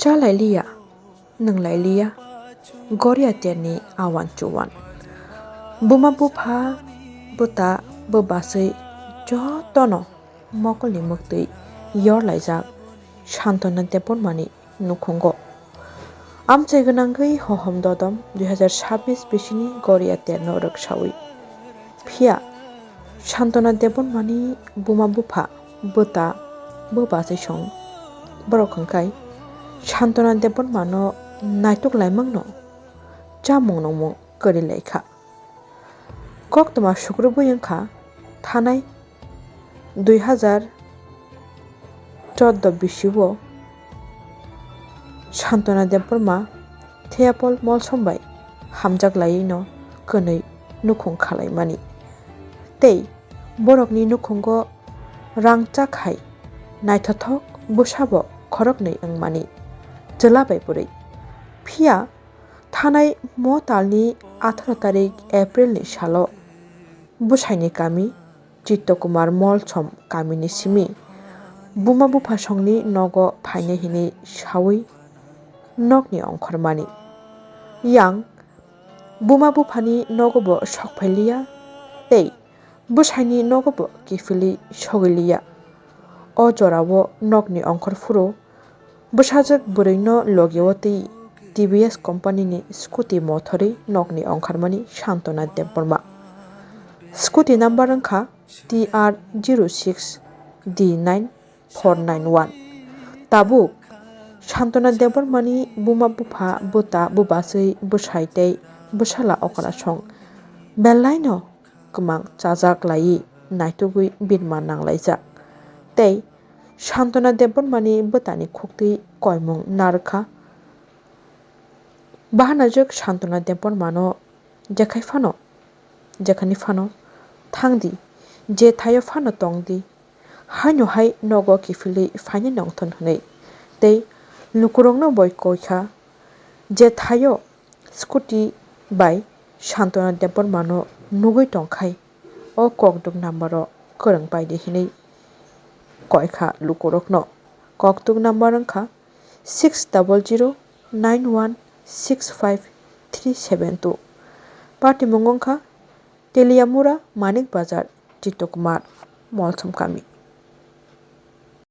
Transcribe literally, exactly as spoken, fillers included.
Chalailiya, nwnglailiya, goriya terni awan chuwan. Buma bupha, bwta, bwbaswi jotono mokolni mwktwi yorlaijak Santona Debbarmani nukhungo. Amchai gwnangwi hohom dodom dui hazar sabbish bisini goriya terno rwksawi. Phiya Santona Debbarmani buma bupha, bwta, bwbaswi song borok hwnkhe Santona Debbarmano naituk laimangno chamung nungmung kwrwi laikha. Koktwma sukrubwi wngkha thanai dui hazar chordo bisio Santona Debbarma Theyapol Molsom bai hamjak laiwino kwnwi nukhung khalaimani tei borokni nukhungo rangchak hai naithothok bwsabo khoroknwi wngmani chwla bai bwrwi. Phiya thanai mo talni atharo tarik Aprilni salo bwsaini kami Chitto Kumar Molsom kamini simi buma buphasongni nogo phainai hinwi sawi nokni ongkhormani. Yang buma buphani nogobo sokphailiya tei bwsaini nogobo kiphilwi sogwiliya. O jorao nokni ongkhorphuru bwsajwk bwrwino logio twi T V S company ni scooty mothorwi nokni ongkharmani Santona Debbarma. Scooty number wngkha T R zero six D nine four nine one. Tabuk Santona Debbarmani buma bupha, bwta, bwbaswi, bwsai tei bwsala okra song belaino kwmang chajak laiwi naitugwi birma nanglaijak. Tei Santona Debbarmani bwtani khuktwi koimung narwkha. Bahanajwk Santona Debbarmano jekhai phano, jekhani phano thangdi, je thaio phano tongdi, haino hai nogo kiphilwi phainai nongthon hwnwi. Tei lukurokno boi koikha, je thaio scooty bai Santona Debbarmano nugwi tongkhai, o kokduk number-o kwrwng paidi hinwi koikha lukurokno. Kokduk number wngkha six double zero nine one six five three seven two. Patimung wngkha Teliamura, Manik Bazar, Chitto Kumar Molsom kami.